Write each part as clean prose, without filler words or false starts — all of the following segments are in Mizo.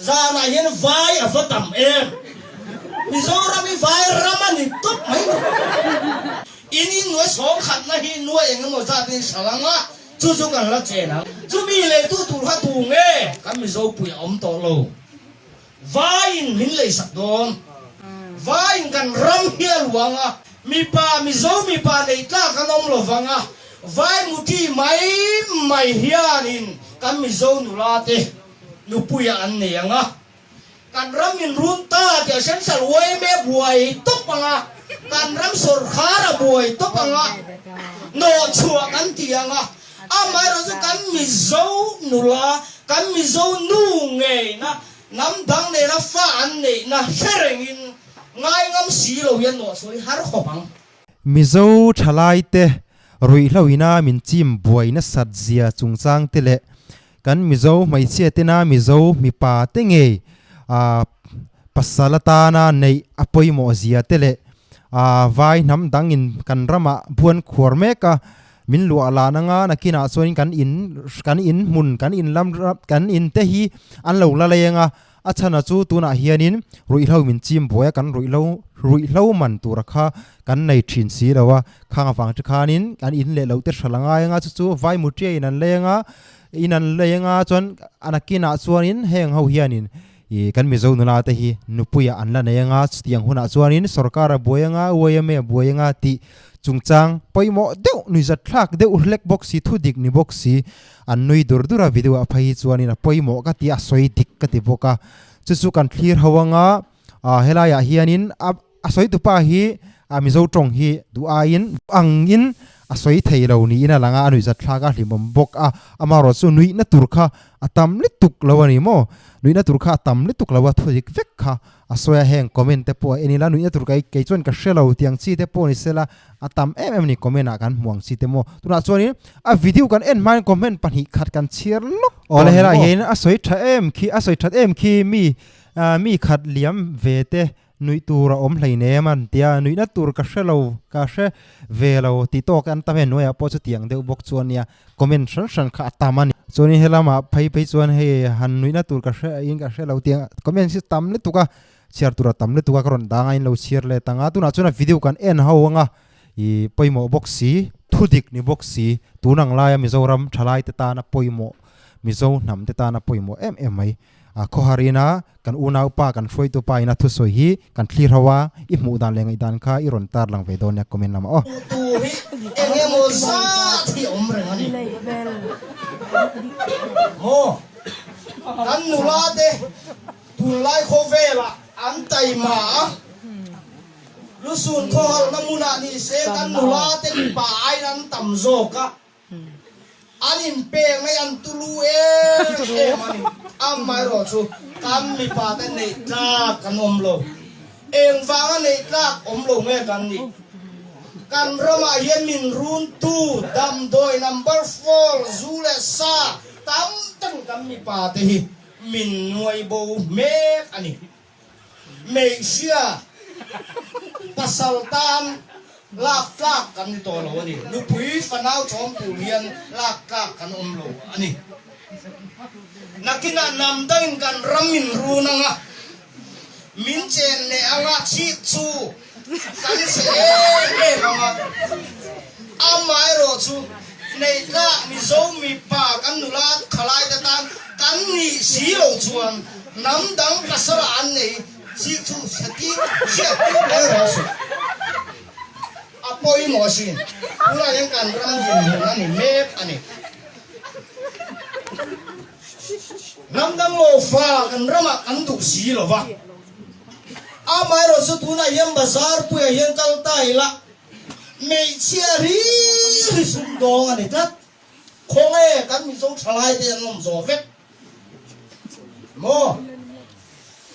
Zanah hian vai a va tam em? Mizoram hi vai ram a ni tawp mai lo. In innuai sawng khatna hi nuai eng emaw zat in hral ang a, chu chu kan la chen ang. Chumi leitu tur kha tu nge? Kan Mizopui a awm tawh lo. Vaiin min leisak dawn. Vaiin kan ram hi a luang a, mipa Mizo mipa neih tlak an awm lo vang a, vai muti mai mai hianin kan Mizo nula te nupuia an nei ang a, kan ram in run ta tih a Central yma buai tawp ang a, kan ram sawrkhar a buai tawp ang a, nawhchhuah kan ti ang a, amaherawh chu kan Mizo nula, kan Mizo nu ngeina, hnam dang nena fa an neihna hre rengin ngai ngam si lo hian nawhchhuah hi har khawp ang. Mizo thalaite ruihhlo ina min chim buai nasat zia chungchang te leh Kan Mizo hmeichhia tena Mizo mipa te ngei pasal atana neih a pawimawh zia te leh vai hnam dangin kan ramah buan khuar mek a, min luah lan anga nakinah chuanin kan in kan in hmun kan in lam kan in te hi an lo la leng a, a chhana chu tunah hianin ruihhlo min chim buai a, kan ruihhlo ruihhlo man tura kha kan nei thin si lo a, khang avang te khanin kan in leh loh te hral a ngai anga chu chu vai mutia in an leng a. In an lei anga chuan a nakinah chuanin heng ho hianin ih kan Mizo nula te hi nupuiah an la nei anga chutiang hunah chuanin sorkar a buai anga YMA a buai anga tih chungchang pawimawh deuh nuihzat thlak deuh hlek bawk si thu dik ni bawk si an nui dur dur a video ah phei hi chuanin a pawimawh ka ti a sawi dik ka ti bawk a chu chu kan thlir ho anga ah helaiah hianin a A sawitupa hi a Mizo tawng hi duh aiin angin a sawi thei lo niin a lang a, a nuihzat thlak a hlimawm bawk a, amaherawh chu nuihna tur kha a tam lutuk lo a ni maw? Nuihna tur kha a tam lutuk lo a, thudik vek kha a sawi a, heng comment te pawh a en ila nuihna tur kei kei chuan ka hre lo tih ang chi te pawh ni sela a tam em em a ni comment ah kan hmu ang chi te maw? Tunah chuanin a video kan en hmain comment 2 khat kan chhiar lawk dawn a ni maw? Awle helaiah hian a sawi tha em khi a sawi that em khi mi mi khat liam ve te Nuih tur a awm hleinem an tia, nuihna tur ka hre lo, ka hre ve lo tih tawk an tam e, hnuaiah pawh chutiang deuh bawk chu a nia, comment hran hran kha a tam a ni. Chuanin helamah phei phei chuan hei han nuihna tur ka hre in ka hre lo tih comment hi tam lutuk a, chhiar tur a tam lutuk a ka rawn dang a in lo chhiar let ang a, tunah chuan a video kan en ho ang a, ih pawimawh bawk si, thudik ni bawk si, tun ang laia Mizoram thalaite tana pawimawh, Mizo hnam te tana pawimawh em em mai. A khawharina kan unaupa kan hruaitu pa ina thusawi hi kan thlir ho a, i hmuh dan leh ngaihdan kha i rawn tar lang ve dawn nia comment lamah aw. Hmuh tur hi eng emaw zat hi a awm reng a ni. Maw? Kan nula te tunlai khawvelah an taima a, lusun khawhalna hmunah ni se kan nula te mipa aiin an tam zawk a, An inpek mai an tulu em em a ni. Amaherawh chu kan mipa te neih tlak kan awm lo. Engvanga neih tlak awm lo nge kan nih? Kan ramah hian min runtu damdawi number four zu leh sa tam tak kan mipa te hi min nuai bo mek a ni. Hmeichhia pasal tan lak tlak kan ni tawh lo a ni. Nupui fanau chawm tur hian lak tlak kan awm lo a ni. Nakinah hnam dangin kan ram min run ang a, min chen leh ang a, chhit chu kan chhe em em ang a. Amaherawhchu, Neihtlak Mizo mipa kan nula thalai te tan kan nih si lo chuan hnam dang pasal ah an nei chi chu hretir hriat tir reng reng suh. A pawimawh asin. Tunah hian kan ram dinhmun a ni mek a ni. Hnam dang lo fa kan ramah kan duh si lo va. Amaherawhchu tunah hian bazar puiah hian kal ta ila Hmeichhia ri ri sumdawng a ni tlat. Khawnge kan Mizo thalai te an awm zawh vek maw?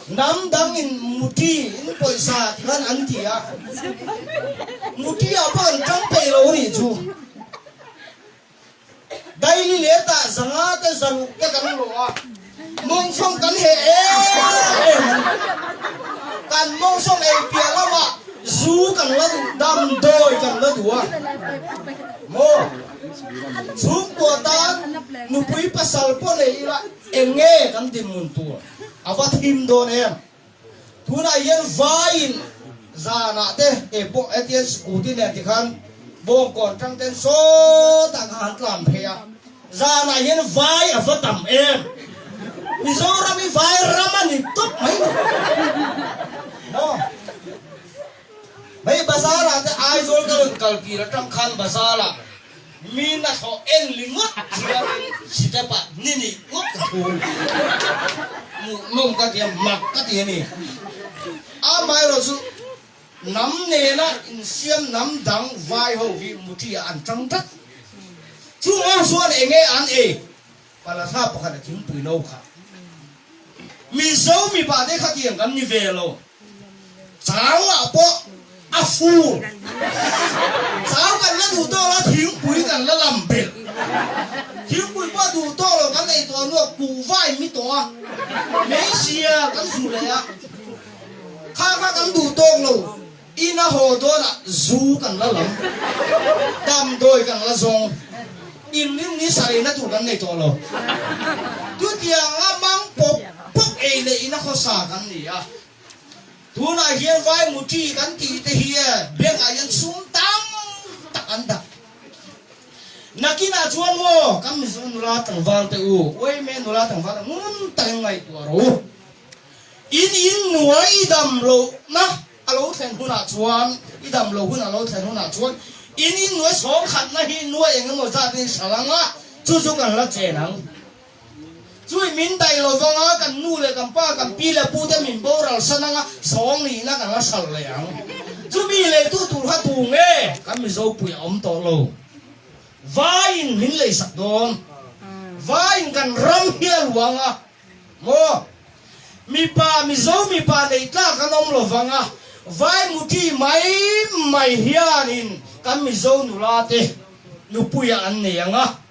Hnam dang in muti in pawisa ti khan an ti a, muti ah pawh an tang peih lo a nih chu. Daily letah zanga te zaruk te kan lawh a, mawngfawng kan heh em em a ni. Kan mawngfawng ei piah lamah zu kan la duh, damdawi kan la duh a. Maw? Chhungkua tan nupui pasal pawh nei ila eng nge kan dinhmun tur? A va thim dawn em? Tunah hian vaiin zanah te kei pawh hetian scooty nen tikhan bawngkawn tang ten sawtah kha han tlan phei a, zanah hian vai a va tam em? Mizoram hi vai ram a ni tawp mai lo maw? Hei bazar ah te Aizawl ka rawn kal tir atang khan bazar ah Mi na thlawh en li ngawt chuanin step ah ni nih ngawt ka thu. Hmuhnawm ka ti a, mak ka ti a ni. Amaherawh chu hnam nena insiam hnam dang vai ho hi muṭi ah an ṭang tlat. Chung ho chuan eng nge an ei? Palatha pakhat a thingpui no kha. Mizo mipa te khatiang kan ni ve lo. Chau ah pawh a fur. Chau kan la duh tawk lo, thingpui kan la lam belh. Thingpui pawh duh tawk lo kan ei tawh hnuah kuhva in mi tawh a, meisia kan zu leh a. Kha kha kan duh tawk lo, in a haw dawnah zu kan la lam, damdawi kan la zawng, inrin ni sareina tur kan nei tawh lo. Chutianga mang pawp pawp ei leh in a khawsa kan ni a. Tunah hian vai muṭi kan tih te hi bank ah hian sum tam tak an dah. Nakinah chuan maw kan Mizo nula tlangval te u, uaime nula tlangval te ngun takin ngaihtuah rawh u. In in nuai i dam lohna a lo thlen hunah chuan, i dam loh hun a lo thlen hunah chuan in in nuai sawm khatna hi nuai eng emaw zat in hral ang a, chu chu kan la chen ang. Chui min daih lo vang a, kan nu leh kan pa, kan pi leh pu te min boral san ang a, sawng nihna kan la hral leh ang. Chumi leitu tur kha tu nge? Kan Mizopui a awm tawh lo. Vaiin min leisak dawn. Vaiin kan ram hi a luang a, maw? Mipa, Mizo mipa neih tlak an awm lo vang a, vai muti mai mai hianin kan Mizo nula te nupuiah an nei ang a.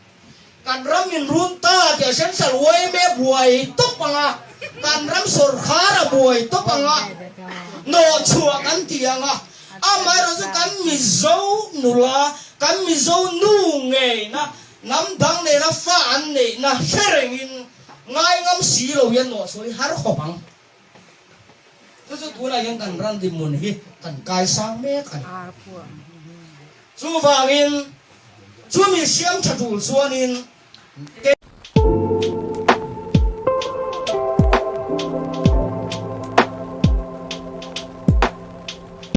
Kan ram in run ta tih a Central yma buai tawp ang a, kan ram sawrkhar a buai tawp ang a, nawhchhuah kan ti ang a, amaherawh chu kan Mizo nula, kan Mizo nu ngeina, hnam dang nena fa an neihna hre rengin ngai ngam si lo hian nawhchhuah hi har khawp ang. Chu chu tunah hian kan ram dinhmun hi kan kaisang mek a ni. Chuvangin chumi siam tha tul chuanin.